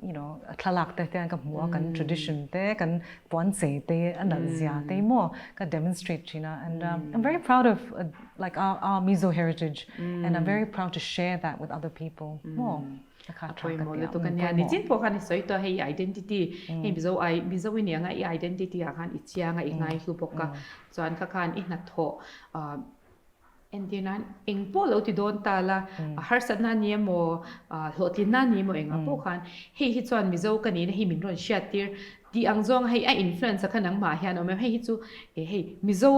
you know thlalak te te ka hmu a kan tradition te kan puan chei te a nalh zia te hi maw ka demonstrate thin a and I'm very proud of like our our Mizo heritage and I'm very proud to share that with other people maw. A pawimawh lutuk a nia. Nichin pawh khan i sawi tawh a hei i identity, hei Mizo ai Mizo i nih anga i identity ah khan i chiang a i ngaihlu bawk a. Chuan kha khan i hnathawh ah entir nan eng pawh lo ti dawn ta la, harsatna a ni emaw, hlawhtlinna a ni emaw engah pawh khan hei hi chuan Mizo ka nihna hi min rawn hriat tir. Tih ang zawng hei a influence a kha nangmah hian awm em? Hei hi chu eh hei Mizo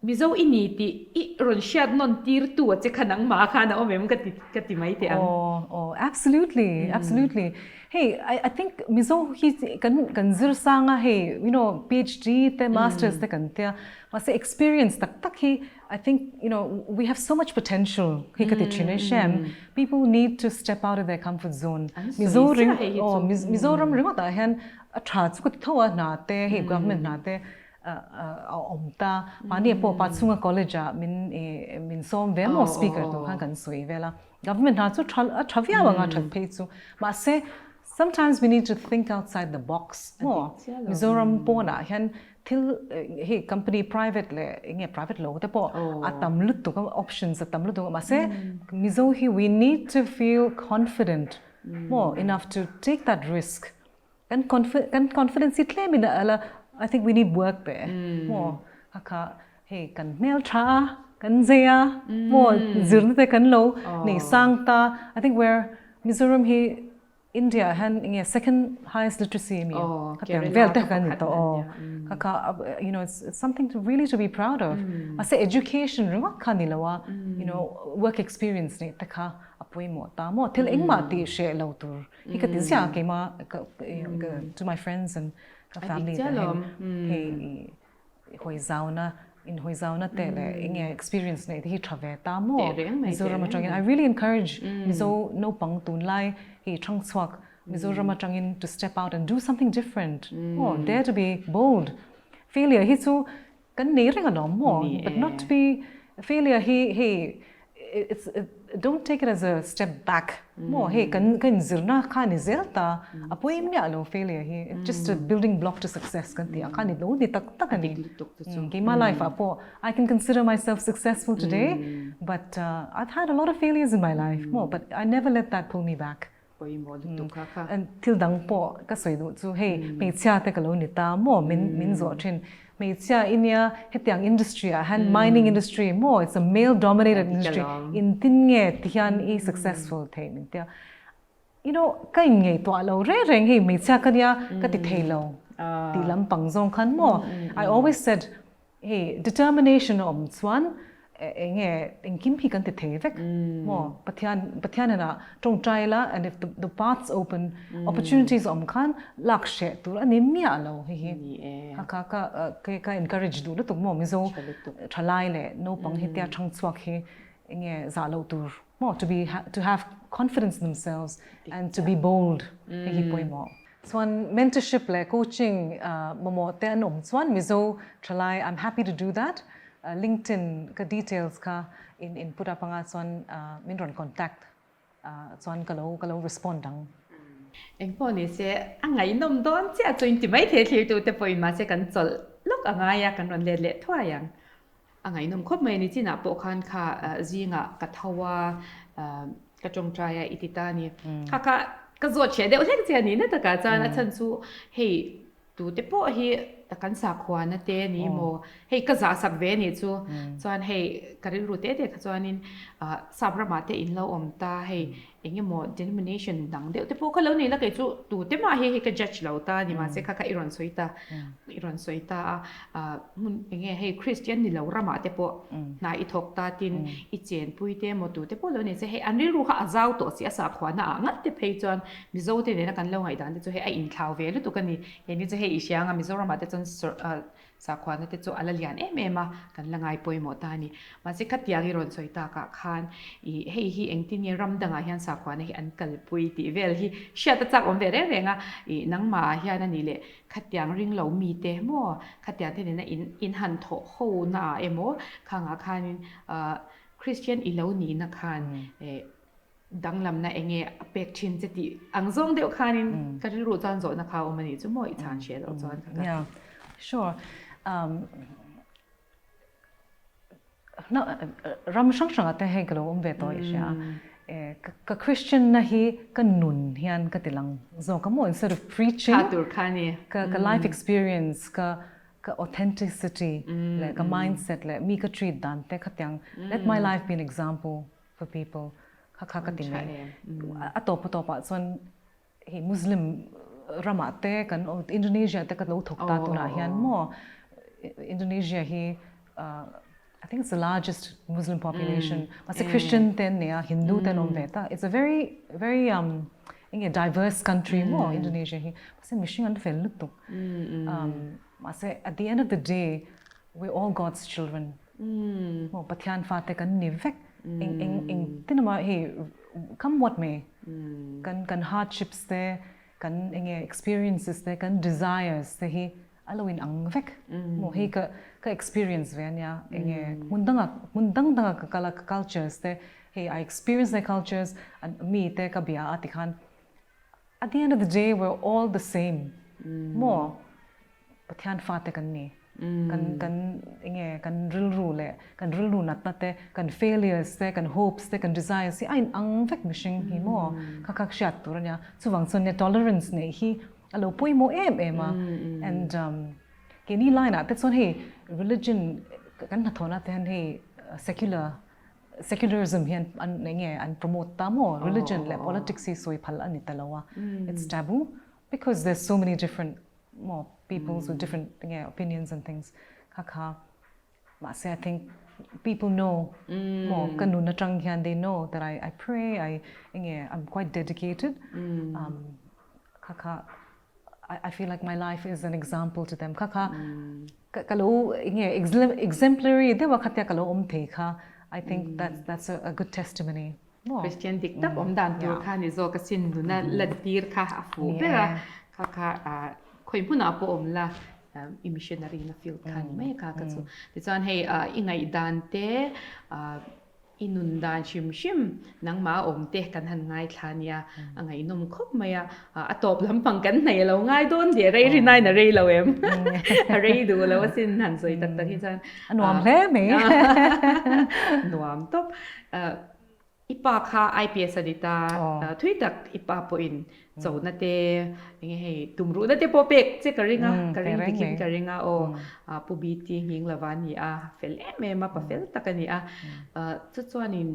Mizo i ni tih i rawn hriat nawn tir tu a che kha nangmah khan a awm em ka ti ka ti mai teh ang. Aw aw absolutely absolutely hei I I think Mizo hi kan kan zir sang a hei you know PhD te masters te kan tia mahse experience tak tak hi I think you know we have so much potential hi ka ti thin a hriam people need to step out of their comfort zone Mizo ring aw Mizoram ringawt ah hian a tha chu ka ti tho a hna te hei government hna te a awm ta mahni pawh pa chhunga college ah min min sawm ve maw speaker tur khan kan sawi vel a government hna chu tha a tha viau ang a that phei chu mahse sometimes we need to think outside the box maw Mizoram pawnah hian Thil hi company private leh enge private lo te pawh a tam lutuk a, options a tam lutuk a, mahse Mizo hi we need to feel confident maw enough to take that risk. Kan kan confidence hi tlem in a la I think we need work there maw kha kha hei kan hmel tha a, kan zei a maw zirna te kan lo nei sang ta I think we're Mizoram hi India ah hian enge second highest literacy ami kha tiang vel te kan ni tawh aw kha kha you know it's it's something to really to be proud of mahse education ringawt kha ni lo a you know work experience neih te kha a pawimawh ta maw thil engmah tih hreh lo tur hi ka ti ziah a keimah to my friends and ka family te hian hei hawi zauna in hawi zauna te leh enge experience nei te hi tha ve ta maw Mizoram atangin I really encourage Mizo naupang tunlai hi thang chhuak Mizoram atangin to step out and do something different maw dare to be bold failure hi chu kan nei reng alawm maw but not to be failure hi hei it's don't take it as a step back maw hei kan ka inzirna kha ni zel ta a pawi miah lo failure hi it's just a building block to success kan tih ang kha ni lo ni tak tak a ni keimah life ah pawh I can consider myself successful today but I've had a lot of failures in my life maw but I never let that pull me back Pawimawh lutuk kha kha. Thil dang pawh ka sawi duh chu hei hmeichhia te ka lo ni ta maw min min zawh thin. Hmeichhia i nia hetiang industry ah hian mining industry maw it's a male dominated industry intin nge ti hian i successful thei min tia. You know ka in ngaihtuah lo reng reng hei hmeichhia ka nia ka ti thei lo tih lampang zawng khan maw I always said Hei determination a awm chuan eng nge engkim hi kan ti thei vek maw Pathian Pathian hnenah tawngtai la and if the paths open opportunities a awm khan lak hreh tur a ni miah lo hei hi kha kha ka ka encourage duh lutuk maw Mizo thalai leh naupang hetia thang chhuak hi eng nge zah loh tur maw to be to have confidence in themselves and to be bold hei hi pawimawh. Chuan mentorship leh coaching mamawh te an awm chuan Mizo thalai I'm happy to do that. LinkedIn ka details kha in in put up anga chuan min rawn contact chuan ka lo ka lo respond ang. Engpawh ni se a ngaihnawm dawn chiah chu inti maithei thlirtu te pawhin mahse kan chawlh lawk a ngai a kan rawn let leh thuai ang. A ngaihnawm khawp mai a ni. Chinah pawh khan kha zingah ka tho a, ka tawngtai a i ti ta a ni. Kha kha ka zawt hreh deuh hlek che a ni na takah chuan a chhan chu hei tute pawh hi kan sakhuana te a ni maw, hei ka zah sak ve a nih chu. Chuan hei ka rilru te te kha chuanin sap ramah te in lo awm ta hei eng emaw denomination dang deuh te pawh kha lo ni la kei chu tute mah hi hei ka judge lo ta a ni mahse kha kha i rawn sawi ta i rawn sawi ta a hmun eng nge hei Christian ni lo ramah te pawh hna i thawk ta tin i chenpui te emaw tute pawh lo ni se hei an rilru kha a zau tawh si a sakhuana ah ngat te phei chuan Mizo te nena kan lo ngaihdan te chu hei a inthlau ve lutuk a ni he ni chu hei i hria anga Mizoramah te chuan Sakhuana te chu a la lian em em a, kan la ngai pawimawh ta a ni. Mahse khatiang i rawn sawi takah khan ih hei hi engtin nge ram dangah hian sakhuana hi an kalpui tih vel hi hriat a chak awm ve reng reng a, ih nangmahah hian a nih leh khatiang ring lo mite maw khatiang te nena in in han thawh ho naah emaw khangah khanin ah Christian i lo nihna khan eh Danglamna eng nge a pek thin che tih ang zawng deuh khanin ka rilru chuan zawhna kha a awm a nih chu maw i chhan hriat loh chuan ka ka. Yeah, sure. Um, ram hrang hrangah te hei ka lo awm ve tawh i hria a. Ka Christian na hi ka nun hian ka ti lang zawk a maw instead of preaching. Tha tur kha ni. Ka ka life experience ka ka authenticity leh ka mindset leh mi ka treat dan te khatiang let my life be an example for people kha kha ka ti mai. A tawp a tawpah chuan hei Muslim ramah te kan Indonesia te ka lo thawk ta tunah hian maw Indonesia hi I think it's the largest Muslim population mahse Christian te an nei a Hindu te an awm ve ta it's a very very um enge diverse country maw Indonesia hi mahse mihring an fel lutuk mahse at the end of the day we all God's children maw Pathian fate kan ni vek eng eng eng tin emaw hei come what may kan kan hardships te kan enge experiences te kan desires te hi a lo in ang vek maw hei ka ka experience ve ania enge hmun danga hmun dang danga ka kal a ka cultures te hei I experience their cultures an mi te ka bia a tikhan at the end of the day we're all the same maw Pathian fate kan ni. Kan kan enge kan rilru leh kan rilru natna te, kan failures te, kan hopes te, kan desires hi a in ang vek mihring hi maw kha kha hriat tur a nia. Chuvang chuan nia tolerance neih hi a lo pawimawh em em a and keini line ah te chuan hei religion kan hnathawhna te hian hei secular secularism hian an enge an promote ta maw religion leh politics hi sawi phal a ni ta lo a it's taboo because there's so many different maw peoples with different enge opinions and things kha kha mahse I think people know maw ka nun atang hian they know that I I pray I enge I'm quite dedicated um kha kha I I feel like my life is an example to them kha kha ka ka lo enge exemplary deuha khatia ka lo awm thei kha I think that's that's a, a good testimony. Christian dik tak awm dan tur kha ni zawk asin nuna lantir kha a fuh ber a, kha kha khawi hmunah pawh awm la i missionary na field kha ni mai a kha kha chu. Tichuan hei i ngaihdan te i nun dan hrim hrim nangmah a awm te kan han ngaithla nia a ngaihnawm khawp mai a, a tawp lampang kan hnaih a lo ngai dawn der a, i rinaiin a rei lo em? A rei duh lo asin han sawi tak tak hi chuan. A nuam hle mai. Nuam tawp. I pa kha IPS a ni ta, thui tak i pa pawhin chona te, enge hei tumruhna te pawh pek che ka ring a, ka ring dikin ka ring a aw, Pu BT nghing lova a ni a, fel em em a, pa fel tak a ni a, chu chuanin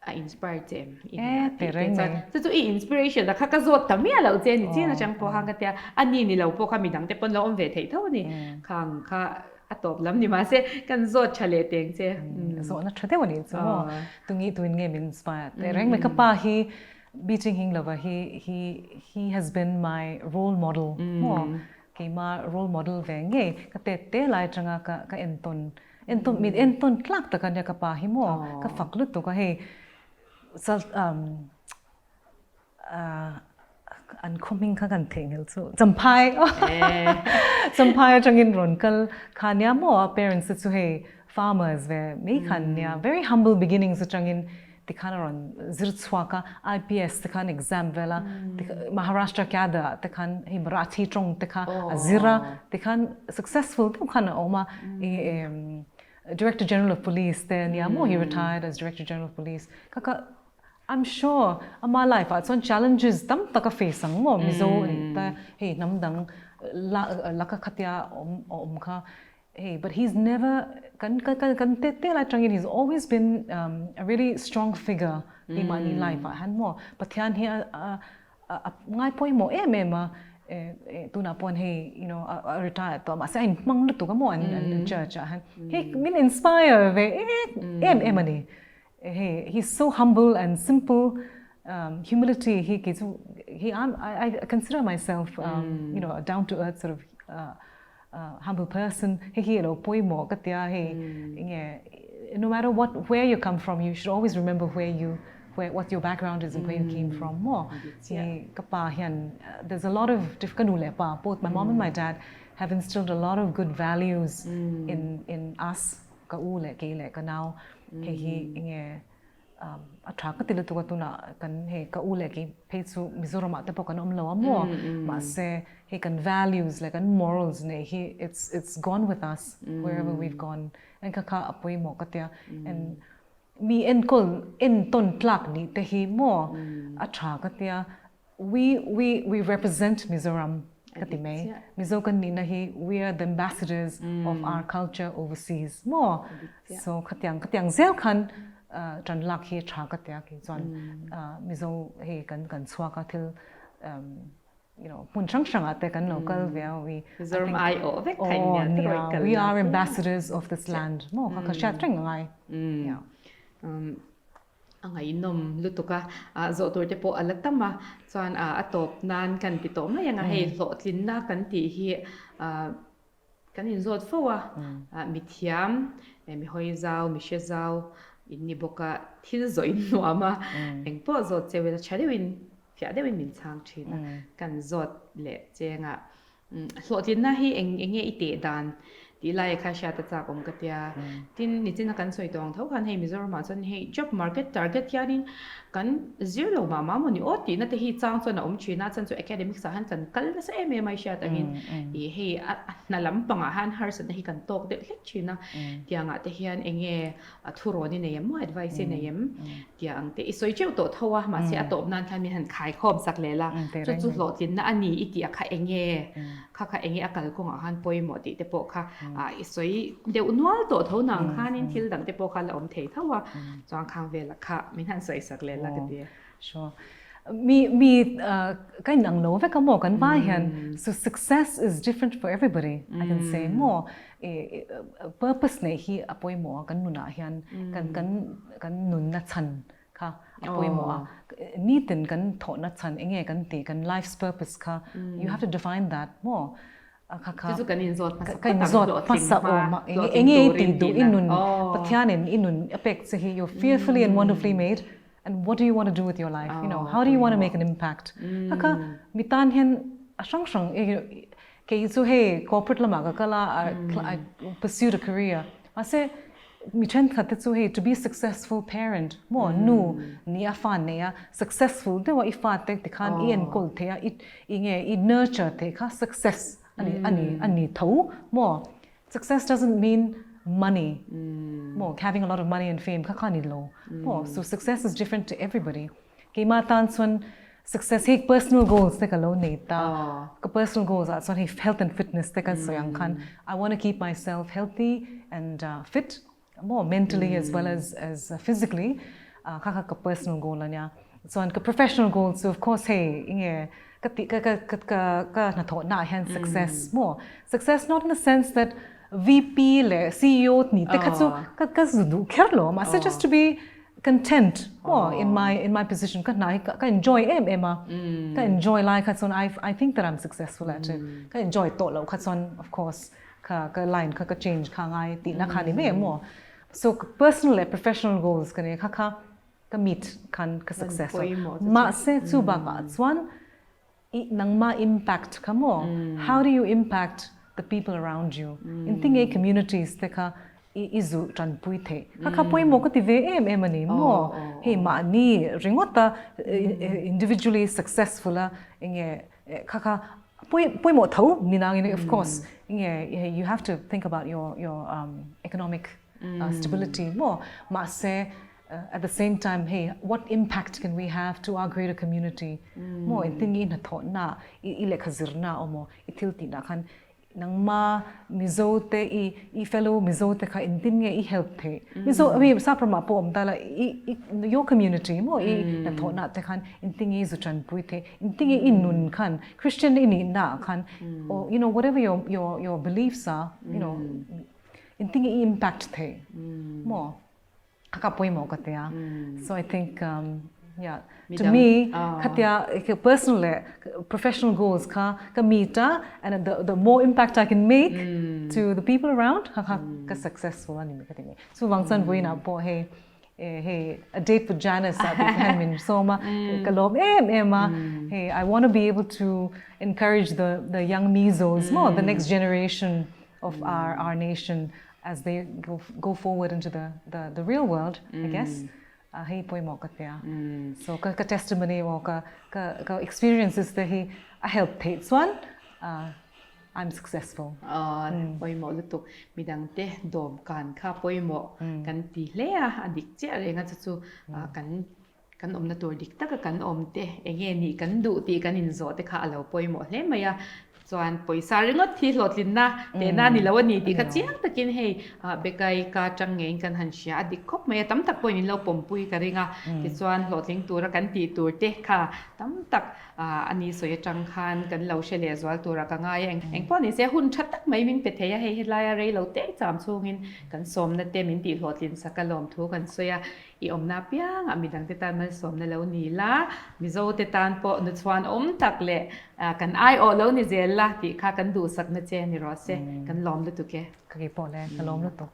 a inspire che em i nia tih te chuan, chu chu i inspiration a kha ka zawt ta miah loh che a ni chin atang pawh khan ka tia, a ni ni lo pawh kha midang te pawn lo awm ve theih tho a ni, khang kha A tawp lam ni mahse kan zawt tha leh teng che. Zawhna tha deuh a nih chu maw. Tungi tuin nge min inspire teh reng mai. Ka pa hi Beijing Hinglova hi he he has been my role model maw. Keima role model ve ngei ka tet te lai atanga ka ka entawn entawn min entawn tlak tak a nia ka pa hi maw. Ka fak lutuk a hei an khaw hming kha kan theihnghilh chu Champhai Champhai atangin rawn kal kha nia maw a parents te chu hei farmers ve mai khan nia very humble beginnings atangin tikhan a rawn zir chhuak a IPS te khan exam vel a Maharashtra cadre ah te khan hei Marathi tawng te kha a zir a tikhan successful deuh khan a awm a Director General of Police te nia maw he retired as Director General of Police kha kha I'm sure ama life ah chuan challenges tam tak a face ang maw Mizo anih ta hei hnam dang laka khatia awm awm kha hei but he's never kan kan kan te te lai tangin he's always been a really strong figure keimahni life ah hian maw Pathian hi a a ngai pawimawh em em a tunah pawh hei you know a retire tawh mahse a inhmang lutuk a maw an church ah hian hei min inspire ve em em a ni. Hei he's so humble and simple um, humility hi kei chu he I'm, I, I consider myself um, you know a down to earth sort of uh, uh, humble person hei hi lo pawimawh ka tia hei nge no matter what where you come from you should always remember where you where what your background is and where you came from mo hi ka pa hian there's a lot of ka nu leh pa both my mom and my dad have instilled a lot of good values in in us ka u leh kei leh ka nau hei hi enge a tha ka ti lutuk a tunah kan hei ka u leh kei phei chu Mizoram ah te pawh kan awm lo a maw mahse hei kan values leh kan morals nei hi it's it's gone with us wherever we've gone and kha kha a pawimawh ka tia and mi enkawl entawn tlak nih te hi maw a tha ka tia We we we represent Mizoram ka ti mai. Mizo kan nihna hi we are the ambassadors of our culture overseas maw. So khatiang khatiang zel khan tan lak hi tha ka tia kei chuan Mizo hei kan kan chhuak a thil. you know, hmun hrang hrangah te kan lo kal ve a, we Mizoram ai awh vek kha in nia te rawih kal we are ambassadors of this land maw kha ka hriat reng angai. Yeah. A ngaihnawm lutuk a, zawh tur te pawh a la tam a, chuan a tawp nan kan ti tawh mai ang a, hei hlawhtlinna kan tih hi Kan inzawt fo a, mithiam, mi hawi zau, mi hre zau in ni bawk a, thil zawh in nuam a, eng pawh zawt cheu ila tha deuhin, fiah deuhin min chhang thin a, kan zawt leh cheng a. Hlawhtlinna hi eng enge i teh dan tih lai kha hriat a chak awm ka tia. Tin, nichina kan sawi tawh ang tho khan hei Mizoramah chuan hei job market target hianin kan zir lo mah mah mawni aw tihna te hi chang chuan a awm thin a, chuan chu academics ah khan kan kal nasa em em a i hriat angin ih hei a hna lampangah khan harsatna hi kan tawk deuh hlek thin a, tiangah te hian eng nge a thurawn i nei em maw advice i nei em tia ang te i sawi teuh tawh tho a, mahse a tawp nan khan min han khaikhawm sak leh la, chu chu hlawhtlinna a ni i tih a kha eng nge kha kha eng nge a kalkawngah khan pawimawh tih te pawh kha i sawi deuh nual tawh tho nang khanin thil dang te pawh kha la awm thei tho a, chuan khang velah kha min han sawi sak leh la ka ti. Sure. Mi mi ka inang lo vek a maw kan vai hian so success is different for everybody I can say maw purpose nei hi a pawimawh a kan nunah hian kan kan kan nunna chhan kha a pawimawh a, nitin kan thawhna chhan eng nge kan tih kan life's purpose kha you have to define that maw kha kha chu kan inzawt hmasa ka inzawt hmasa awm a eng nge i tih duh i nun Pathianin i nun a pek che hi you're fearfully and wonderfully made and what do you want to do with your life you know how do you want to make an impact kha kha mi tan hian a hrang hrang Kei chu hei corporate lamah ka kal a, I pursued a career. Mahse mi thenkhat te chu hei to be successful parent maw nu ni a fa nei a successful deuh a i fa te tikhan i enkawl thei a i nge i nurture theih kha success a ni a ni a ni tho maw. Success doesn't mean money maw having a lot of money and fame kha kha a ni lo maw. So success is different to everybody. Keimah tan chuan success hi personal goals te ka lo nei ta. Ka personal goals ah chuan hei health and fitness te kan sawi ang khan I want to keep myself healthy and fit maw mentally as well as as physically kha kha ka personal goal a nia. Chuan ka professional goal chu of course hei enge ka tih ka ka ka ka ka hnathawhna ah hian success maw success not in the sense that VP leh CEO ni te kha chu ka ka zu duh kher lo mahse just to be content maw in my in my position ka hna hi ka enjoy em em a ka enjoy lai kha chuan I I think that I'm successful at it ka enjoy tawh loh kha chuan of course ka ka line kha ka change kha ngai tihna kha ni mai em maw so personal leh professional goals ka nei kha kha ka meet khan ka successful mahse chu bakah chuan I nangmah impact kha maw? How do you impact the people around you? Engtinge communities te kha i i zu tanpui theih? Kha kha pawimawh ka ti ve em em a ni maw? Hei mahni ringawta individually successful a enge kha kha pawimawh tho ni nangin of course enge you have to think about your your economic stability maw? Mahse at the same time hei what impact can we have to our greater community maw engtin nge i hnathawhna i lehkha zirna awm aw i thil tihna khan nangma Mizo te i i fellow Mizo te kha engtin nge i help theih Mizo I mean sap ramah pawh awm ta la i i your community maw i hnathawhna te khan engtin nge i zu tanpui theih engtin nge i nun khan Christian i nihna ah khan or you know whatever your your your beliefs are you know engtin nge i impact theih maw A ka pawimawh ka tia. So I think um, yeah, to me khatia personal leh professional goals kha ka meet a and the the more impact I can make to the people around kha kha ka successful ani ka ti mai. Chu wang chuan vawiinah pawh hei hei a date with Janice a tih hian min sawm a ka lawm em em a hei I want to be able to encourage the the young Mizos maw the next generation of our our nation as they go go forward into the the the real world I guess hei pawimawh ka tia so ka ka testimony emaw ka ka ka experiences te hi a help theih chuan I'm successful. Pawimawh lutuk midangte dawm kan kha pawimawh kan ti hle a a dik chiah reng a chu chu kan kan awmna tur dik taka kan awm te eng nge nih kan duh tih kan inzawh te kha a lo pawimawh hle mai a. Chuan pawisa ringawt hi hlawhtlinna tehna a ni lo a ni tih kha chiang takin hei Bekai ka atang ngeiin kan han hria a dik khawp mai a, tam tak pawhin in lo pawmpui ka ring a, tichuan hlawhtling tura kan tih tur te kha tam tak a ni sawi atang khan kan lo hre leh zual tura ka ngai a, engpawh ni se hun tha tak mai min pe thei a, hei helaia rei lo te cham chhungin kan sawmna te min tih hlawhtlin sak a lawmthu kan sawi a. I awmna apiangah midangte tan malsawmna lo ni la, Mizote tan pawh nuchhuan awm tak leh kan aiawh lo ni zel la tih kha kan duhsakna che ni rawh se, kan lawm lutuk e. Ka kei pawh le, ka lawm lutuk.